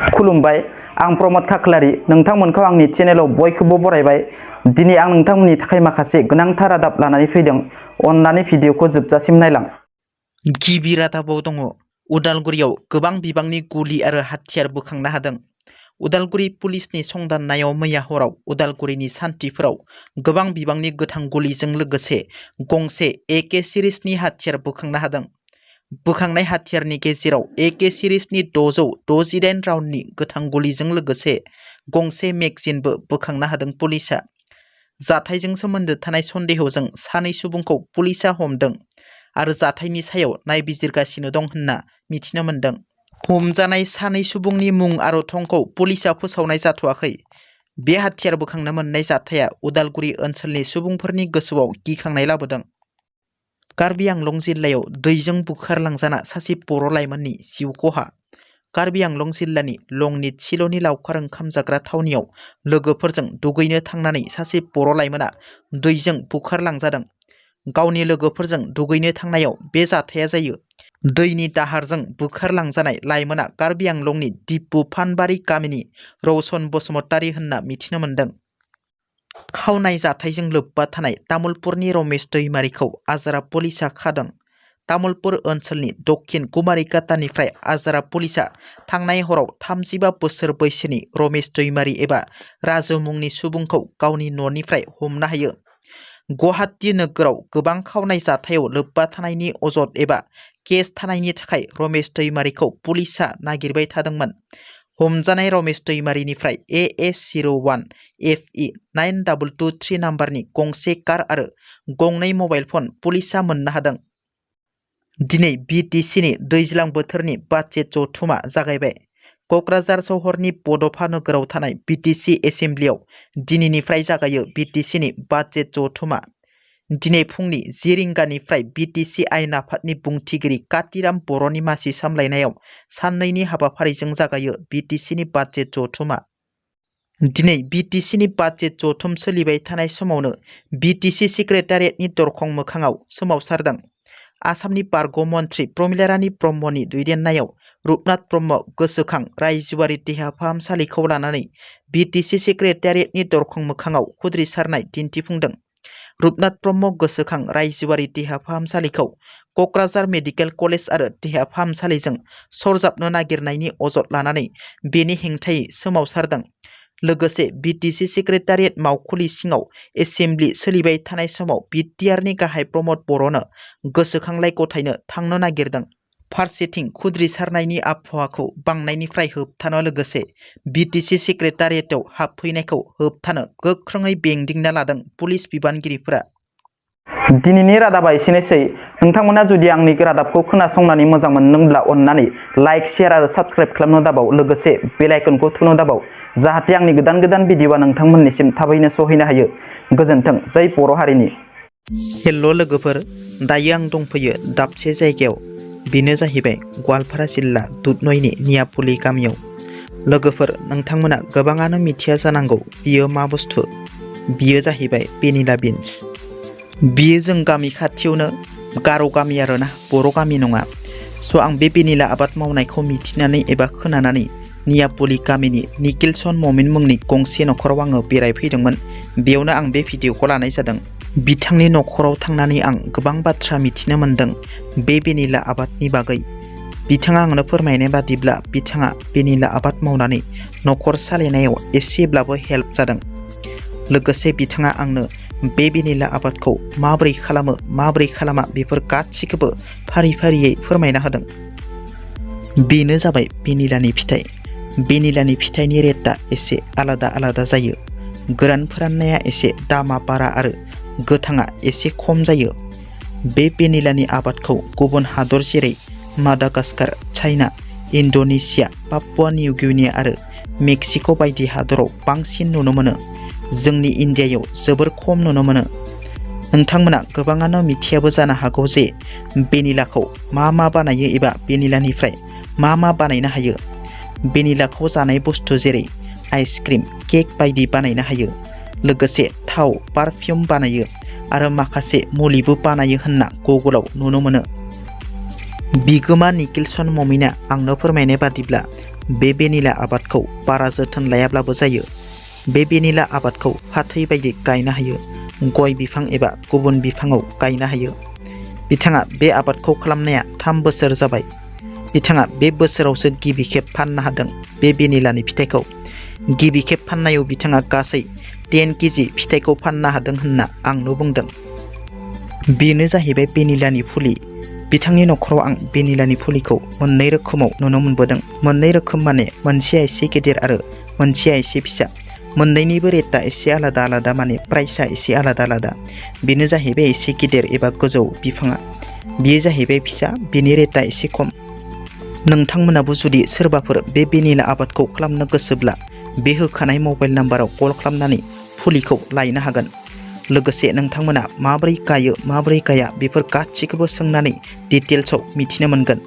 खुलुमबाय आं प्रमद खाख्लारि नोंथांमोनखौ आंनि चेनेलाव बयखौबो बरायबाय। दिनै आं नोंथांमोननि थाखाय माखासे गोनांथार रादाब लानानै फैदों। अन्नानै भिडिअखौ जोबजासिम नायलां। गिबि रादाबाव दङ उदालगुरियाव गोबां बिबांनि गुलि आरो हाथियार बोखांनो हादों। उदालगुरि पुलिसनि संदाननायाव मैया हराव उदालगुरिनि सान्थिफोराव गोबां बिबांनि गोथां गुलिजों लोगोसे गंसे AK सिरिजनि हाथियार बोखांनो हादों। बोखांनाय हाथियारनि गेजेराव AK सिरिजनि 668 राउन्डनि गोथां गुलिजों लोगोसे गंसे मेगजिनबो बोखांनो हादों पुलिसआ। जाथायजों सोमोन्दो थानाय सन्देहजों सानै सुबुंखौ पुलिसआ हमदों आरो जाथायनि सायाव नायबिजिरगासिनो दं होनना मिथिनो मोन्दों। हमजानाय सानै सुबुंनि मुं आरो थंखौ पुलिसआ फोसावनाय जाथ'वाखै। बे हाथियार बोखांनो मोननाय जाथाया उदालगुरि ओनसोलनि सुबुंफोरनि गोसोआव गिखांनाय लाबोदों। कार्बि आंलं जिल्लायाव दैजों बुखारलांजाना सासे बर' लाइमोननि जिउ खहा। कार्बि आंलं जिल्लानि लंनिट सिल'नि लावखार ओंखाम जाग्रा थावनियाव लोगोफोरजों दुगैनो थांनानै सासे बर' लाइमोना दैजों बुखारलांजादों। गावनि लोगोफोरजों दुगैनो थांनायाव बे जाथाया जायो। दैनि दाहारजों बुखारलांजानाय लाइमोना कार्बि आंलंनि दिपु फानबारि गामिनि रौशन बसुमतारी होनना मिथिनो मोन्दों। खावनाय जाथायजों लोब्बा थानाय तामुलपुरनि रमेश दैमारिखौ आजारा पुलिसआ खादों। तामुलपुर ओनसोलनि दक्षिण कुमारिकातानिफ्राय आजारा पुलिसआ थांनाय हराव 35 बोसोर बैसोनि रमेश दैमारि एबा राजु मुंनि सुबुंखौ गावनि न'निफ्राय हमनो हायो। गुवाहाटी नोगोराव गोबां खावनाय जाथायाव लोब्बा थानायनि अजद एबा केस थानायनि थाखाय रमेश दैमारिखौ पुलिसआ नागिरबाय थादोंमोन। हमजानाय रमेश दैमारिनिफ्राय AS01 FE 9223 नाम्बारनि गंसे कार आरो गंनै मबाइल फन पुलिसआ मोननो हादों। दिनै BTCनि दैज्लां बोथोरनि बाजेट जथुमा जागायबाय। क'क्राझार सहरनि बड'फा नोगोराव थानाय BTC एसेम्ब्लियाव दिनैनिफ्राय जागायो BTCनि बाजेट जथुमा। दिनै फुंनि 10 रिंगानिफ्राय BTC आयेन आफादनि बुंथिगिरि कातिराम बर'नि मासि सामलायनायाव साननैनि हाबाफारिजों जागायो BTCनि बाजेट जथुमा। दिनै BTCनि बाजेट जथुम सोलिबाय थानाय समावनो BTC सेक्रेटारियेटनि दरखं मोखाङाव सोमावसारदों। आसामनि बारग' मन्थ्रि प्रमिलारानी ब्रह्मनि दैदेननायाव रुपनाथ ब्रह्म गोसोखां रायजोआरि देहा फाहामसालिखौ लानानै BTC सेक्रेटारियेटनि दरखं मोखाङाव खुद्रिसारनाय दिन्थिफुंदों। रुपनाथ ब्रह्म गोसोखां रायजोआरि देहा फाहामसालिखौ क'क्राझार मेडिकेल कलेज आरो देहा फाहामसालिजों सरजाबनो नागिरनायनि अजद लानानै बेनि हेंथायै सोमावसारदों। लोगोसे BTC सेक्रेटारियेट मावखुलि सिङाव एसेम्ब्लि सोलिबाय थानाय समाव बिटिआरनि गाहाय प्रमद बर'नो गोसोखांलाइ गथायनो थांनो नागिरदों। फारसेथिं खुद्रिसारनायनि आबहावाखौ बांनायनिफ्राय होबथानो लोगोसे BTC सेक्रेटारियेटआव हाबफैनायखौ होबथानो गोख्रोङै बेंदिंना लादों पुलिस बिबानगिरिफोरा। दिनैनि रादाबा एसेनोसै। नोंथांमोना जुदि आंनि रादाबखौ खोनासंनानै मोजां मोनदोंब्ला अन्नानै लाइक, शेयार आरो साबस्क्राइब खालामनो दाबाव। लोगोसे बेल आइकनखौ थुनो दाबाव जाहाथे आंनि गोदान गोदान भिडिअआ नोंथांमोननिसिम थाबैनो सहैनो हायो। गोजोन्थों। जै बर' हारिनि। हेल' लोगोफोर, दायो आं दंफैयो दाबसे जायगायाव। बेनो जाहैबाय गवालपारा जिल्ला दुधनयनि नियापुलि गामियाव। लोगोफोर, नोंथांमोना गोबाङानो मिथिया जानांगौ बियो मा बुस्थु। बियो जाहैबाय भेनिला बिन्स। बियो जों गामि खाथियावनो गार' गामि आरोना, बर' गामि नङा। स' आं बे भेनिला आबाद मावनायखौ मिथिनानै एबा खोनानानै नियापुलि गामिनि निकिलसन ममिन मुंनि गंसे न'खराव आङो बेरायफैदोंमोन। बेयावनो आं बे भिडिअखौ लानाय जादों। बिथांनि न'खराव थांनानै आं गोबां बाथ्रा मिथिनो मोन्दों बे भेनिला आबादनि बागै। बिथाङा आंनो फोरमायनाय बादिब्ला बिथाङा भेनिला आबाद मावनानै न'खर सालायनायाव एसेब्लाबो हेल्प जादों। लोगोसे बिथाङा आंनो बे भेनिला आबादखौ माबोरै खालामो माबोरै खालामा बेफोर गासिखौबो फारि फारियै फोरमायना होदों। बेनो जाबाय भेनिलानि फिथाइ। भेनिलानि फिथाइनि रेटआ एसे आलादा आलादा जायो। गोरान फोराननाया एसे दामा बारा आरो गोथाङा एसे खम जायो। बे भेनिलानि आबादखौ गुबुन हादर जेरै Madagascar, China, Indonesia, Papua new Guinea आरो मेक्सिक' बायदि हादराव बांसिन नुनो मोनो। जोंनि इन्डियायाव जोबोर खम नुनो मोनो। नोंथांमोना गोबाङानो मिथियाबो जानो हागौ जे भेनिलाखौ मा बानायो एबा भेनिलानिफ्राय मा बानायनो हायो। भेनिलाखौ जानाय बुस्थु जेरै आइसक्रिम, केक बायदि बानायनो हायो। लोगोसे थाव, पारफिउम बानायो आरो माखासे मुलिबो बानायो होनना गुगोलाव नुनो मोनो। बिगोमा निकिलसन ममिना आंनो फोरमायनाय बादिब्ला बे भेनिला आबादखौ बारा जोथोन लायाब्लाबो जायो। बे भेनिला आबादखौ फाथै बायदि गायनो हायो, गय बिफां एबा गुबुन बिफाङाव गायनो हायो। बिथाङा बे आबादखौ खालामनाया 3 बोसोर जाबाय। बिथाङा बे बोसोरावसो गिबि खेब फाननो हादों बे भेनिलानि फिथाइखौ। गिबि खेब फाननायाव बिथाङा गासै 10 केजि फिथाइखौ फाननो हादों होनना आंनो बुंदों। बेनो जाहैबाय भेनिलानि फुलि। बिथांनि नखराव आं भेनिलानि फुलिखौ मोननै रोखोमाव नुनो मोनबोदों। मोननै रोखोम माने मोनसेया एसे गेदेर आरो मोनसेया एसे फिसा। मोननैनिबो रेटआ एसे आलादा आलादा, माने प्राइसआ एसे आलादा आलादा। बेनो जाहैबाय एसे गिदिर एबा गोजौ बिफाङा। बेयो जाहैबाय फिसा, बेनि रेटआ एसे खम। नोंथांमोनाबो जुदि सोरबाफोर बे भेनिला आबादखौ खालामनो गोसोब्ला बे होखानाय मबाइल नाम्बाराव कल खालामनानै फुलिखौ लायनो हागोन। लोगोसे नोंथांमोना माबोरै गायो माबोरै गाया बेफोर गासिखौबो सोंनानै डिटेल्सआव मिथिनो मोनगोन।